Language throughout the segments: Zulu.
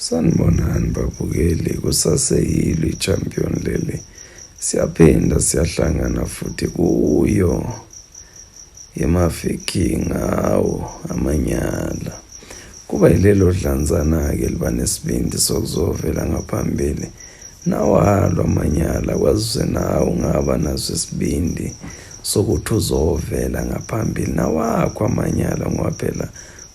Sanibonani babukeli, kusaseyilo i-champion leli. Siyaphinda siyahlangana futhi kuyo yeMafikeng awu amanyala. Kuba yilelo dlanzana-ke liba nesibindi sokuzovela ngaphambili nawalo amanyala kwazise nawe ungaba naso isibindi sokuthi uzovela ngaphambili nawakho amanyala ngoba phela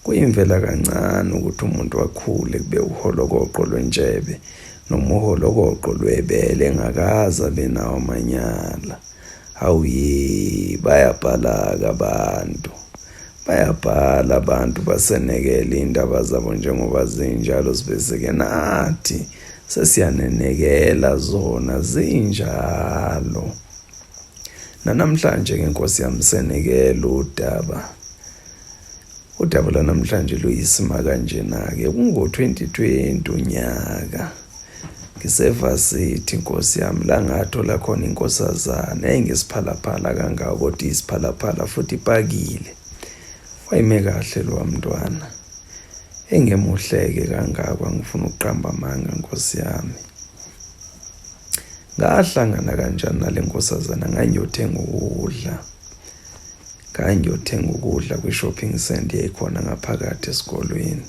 Kuyimvela kancane ukuthi umuntu akhule kube uholokoqo lwentshebe noma uholokoqo lwebele engakaze abe nawo amanyala. Hawu ye, bayabhala-ke abantu. Bayabhala abantu basenekele iy'ndaba zabo njengoba zinjalo sibese-ke nathi sesiyanenekela zona zinjalo. Nanamhlanje-ke Nkosi yami senekela udaba. Udaba lwanamhlanje luyisima kanjena-ke kungo-2020 unyaka ngisevasithi nkosi yami la ngathola khona inkosazana yayingesiphalaphala kangako kodwa iyisiphalaphala futhi ipakile wayime kahle lowa mntwana engemuhleke kangako angifuna ukuqamba amanga nkosi yami ngahlangana kanjani nale nkosazana ngangiyothenga ukudla Ngangiyothenga ukudla kwi-shopping center yayikhona ngaphakathi esikolweni.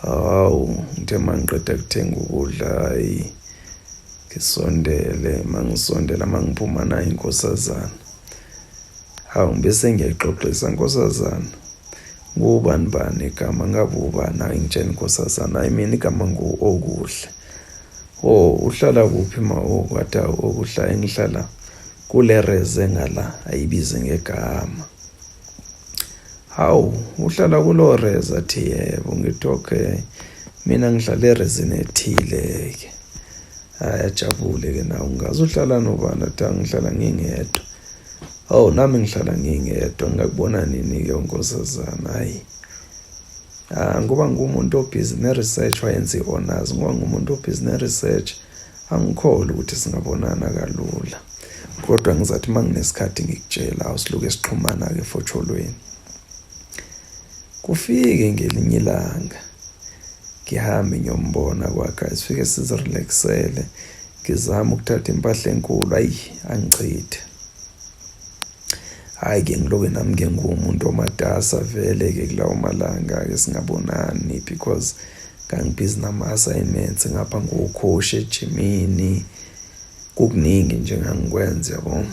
Hawu, ngithe uma ngiqeda kuthenga ukudla, hhayi ngisondele, uma ngisondela uma ngiphuma nayo inkosazana. Hawu, ngibe ngiyayixoxisa nkosazana. Ngubani bani igama ngabe ubani hayi ngitshela inkosazana hayi mina igama ngu okuhle. Oh, uhlala kuphi ma okwathi okuhle ngihlala Kule reze ngala ayibize ngegama. Hawu, uhlala kulo reze athi yebo, ngithi okay. Mina ngihlala erezini ethile-ke. Hhayi ajabule-ke nawe ungaze uhlala nobani athi angihlala ngingedwa. Hawu nami ngihlala ngingedwa ngingakubona nini-ke unkosazana hhayi. Ah, ngoba ngumuntu obhizi ne-research wayenza i-honors ngoba ngumuntu obhizi ne-research Angikholwa ukuthi singabonana kalula. Kodwa ngizathi uma nginesikhathi ngikutshela awusiluke sixhumana-ke efotholweni. Kufike ngelinye ilanga ngihambe ngiyombona kwakhe sifike sizirelaxele ngizama ukuthatha impahla enkulu ayi angichithe hhayi-ke ngiloke nami-ke ngiwumuntu omatasa vele-ke kulawo malanga-ke singabonani because ngangibhizi nama-assignments ngapha ngiwukhoshi ejimini kukuningi nje ngangikwenza yabo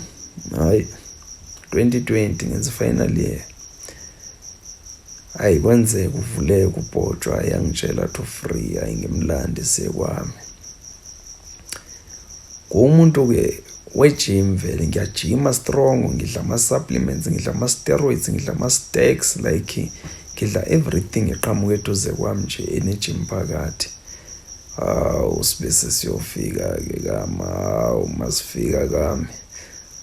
hhayi 2020 ngenza i-final year hayi kwenzeka uvuleka ubhotshwa yangitshela to free hayi ngimlande siye kwami Ngumuntu-ke we-gym vele ngiyajima strong ngidla ama-supplements ngidla ama-steroids ngidla ama-stacks like ngidla everything eqhamuka eduze kwami nje ene-gym phakathi hawu sibe sesiyofika-ke kama hawu masifika kami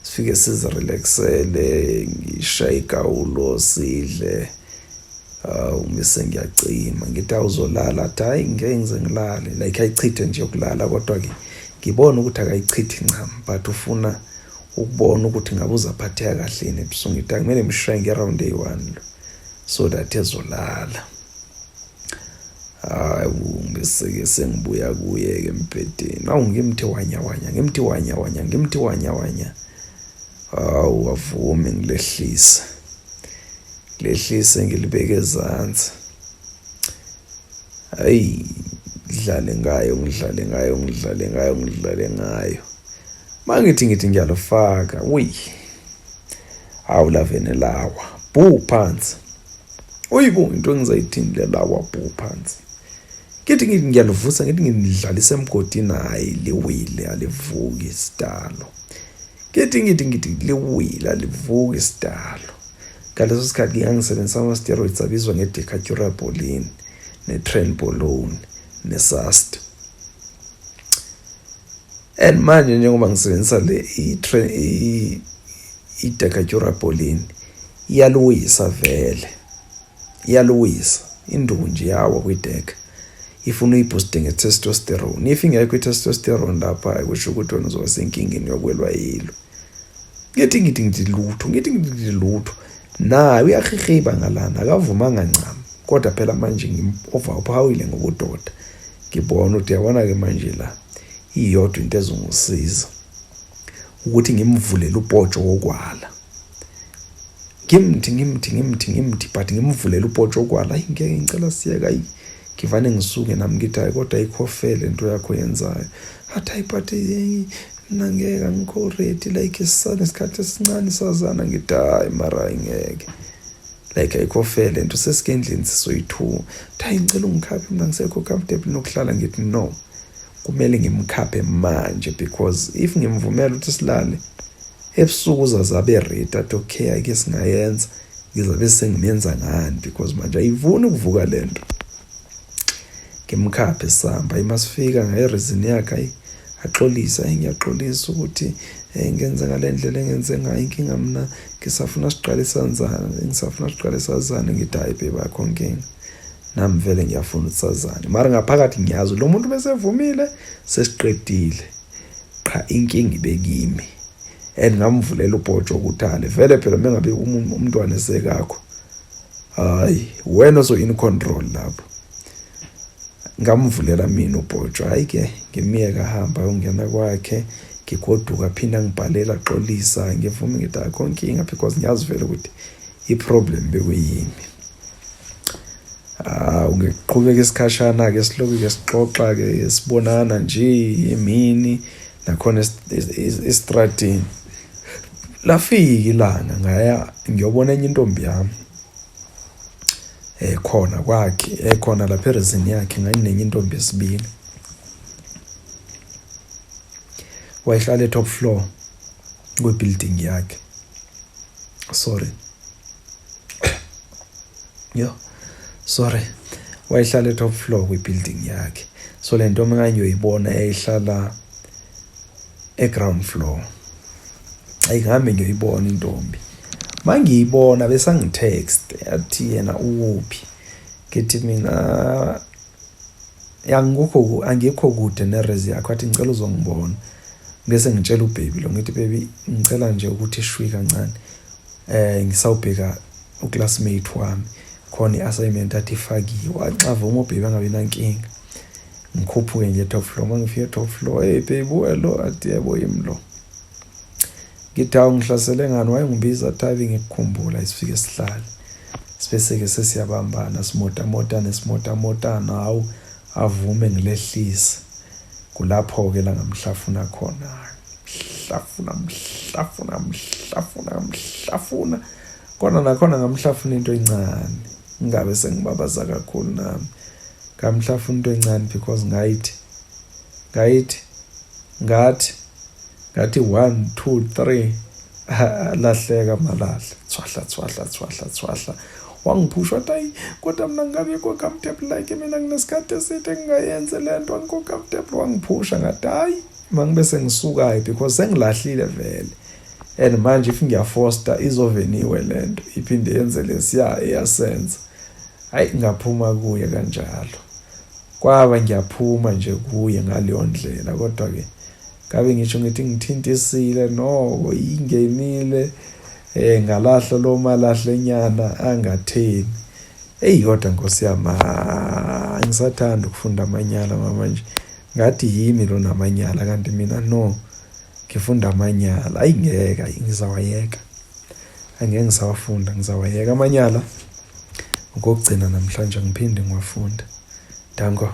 sifike sizirelaxele ngishaye igawulo sidle Hawu ngise ngiyacima ngithi awuzolala athi hhayi ngeke ngize ngilale like ayichithe nje ukulala kodwa-ke ngibona ukuthi akayichithi ncam but ufuna ukubona ukuthi ngabe uzaphatheka kahle yini ebusuku ngithi akumele ngimshaye nge-round eyi-one lo so that ezolala hayi bese-ke sengibuya kuye-ke embhedeni awu ngimthi wanya wanya ngimthi wanya wanya ngimthi wanya wanya hawu avume ngilehlise Lehlise ngilibeke ezansi. Hayi ngidlale ngayo ngidlale ngayo ngidlale ngayo ngidlale ngayo. Mangithi ngithi ngiyalufaka uyi. Hawu lavene lawa bhu phansi. Uyibo into engizayithini le lawa bhu phansi. Ngithi ngithi ngiyaluvusa ngithi ngidlalisa emgodini hayi liwile alivuki isidalo. Ngithi ngithi ngithi liwile alivuki isidalo. Ngaleso sikhathi ngangisebenzisa ama-steroids abizwa nge-decaturabolin ne-trenbolone ne-sast. And manje njengoba ngisebenzisa le i-decaturabolin iyaluwisa vele iyaluwisa induku nje yawa kwideka ifuna uyibooste nge-testosterone if ingekho i-testosterone lapha kusho ukuthi wena uzoba senkingeni yokwelwa yilo ngithi ngithi ngithi lutho ngithi ngithi lutho naye uyahihiba ngalana akavumanga ncam kodwa phela manje ngim-overpowile ngobudoda Ngibona ukuthi yabona-ke manje la iyodwa into ezongisiza ukuthi ngimvulele upotsho wokwala. Ngimthi ngimthi ngimthi ngimthi but ngimvulele upotsho wokwala. Ayi ngeke ngicela siyeke ayi ngivane ngisuke nami ngithi hayi kodwa ayikho fair le nto yakho yenzayo. Athi hayi but mina ngeke angikho ready like sisanesikhathi esincane sazana. Ngithi hayi mara hayi ngeke. Like ayikho fair le nto sesike endlini sisoyi-two. Hayi ngicela ungikhaphe mina ngisekho comfortable nokuhlala. Ngithi no, kumele ngimkhaphe manje because if ngimvumela ukuthi silale ebusuku uzaze abe ready athi okay ake singayenza, ngizabe sengimenza ngani because manje ayivuni ukuvuka le nto. Ngimkhaphe sihamba, imasifika ngaye-reason yakhe ayi axolisa, ayi ngiyaxolisa ukuthi ngenze ngale ndlela engenze ngayo, inkinga mina ngisafuna siqale sanzane, ngisafuna siqale sazane. Ngithi hayi babe akho nkinga, nami vele ngiyafuna ukuthi sazane, mara ngaphakathi ngiyazi lo muntu besevumile sesiqedile, qha inkinga ibe kimi and ngamvulela ubhotsho ukuthi ale vele phela mengabe umntwana esekakho hayi wena so in control lapho. Ngamvulela mina ubhotsho, hayi ke ngimiyeka ahamba ayongena kwakhe, ngigoduka aphinda angibhalela axolisa, ngivume ngithi akho nkinga because ngiyazi vele ukuthi i-problem bekuyimi. Ngiqhubeka isikhashana-ke siloku-ke sixoxa-ke sibonana nje emini nakhona esitradini. Lafika ilanga ngaya ngiyobona enye intombi yami khona kwakhe ekhona lapha erezini yakhe, nganginenye intombi yesibili wayehlala e-top floor kwe-building yakhe. Sorry, yo sorry, wayehlala e-top floor kwi-building yakhe. So le ntombi engangiyoyibona yayihlala e-ground floor. Ayi ngihambe ngiyoyibona intombi, mangiyibona bese angitext athi yena ukuphi, ngithi mina angikho angikho kude nerezi yakho, athi ngicela uzongibona. Bese ngitshela ubaby lo ngithi baby ngicela nje ukuthi shwi kancane, ngisawubheka uclassmate wami khona i-assignment athi ifakiwe. Axavuma ubaby angabi nankinga, ngikhuphuke nje top floor. Mangifika top floor, hey baby hello, athi yebo yimi lo. Ngithi hawu ngihlasele ngani, wayengibiza athi hayi ngikukhumbula, isifike sihlale sibese-ke sesiyabambana simotamotana simotamotana, hawu avume ngilehlise. Kulapho-ke la ngamhlafuna khona, mhlafuna mhlafuna mhlafuna mhlafuna kona nakhona ngamhlafuna into encane, ngingabe sengibabaza kakhulu nami, ngamhlafuna into encane because ngayithi ngayithi ngathi ngathi 1 2 3 lahleka malahle, tshwahla tshwahla tshwahla tshwahla, wangiphusha wathi ayi kodwa mina ngingabikho comfortable like mina nginesikhathi eside ngingayenzi le nto, angikho comfortable. Wangiphusha ngathi hayi mangibe sengisukayo because sengilahlile vele and manje if ngiyafosta izoveniwe le nto iphinde yenze lesiya eyasenza. Hayi ngaphuma kuye kanjalo, kwaba ngiyaphuma nje kuye ngaleyo ndlela, kodwa-ke ngabe ngisho ngithi ngithintisile noko ingenile ngalahla lo malahle nyana angatheni. Eyi kodwa Nkosi yami, ngisathanda ukufunda amanyala mama nje, ngathi yimi lo namanyala kanti mina no ngifunda amanyala. Ayi ngeke, ayi ngizawayeka, angeke ngisawafunda, ngizawayeka amanyala okokugcina namhlanje, ngiphinde ngiwafunda. Danko.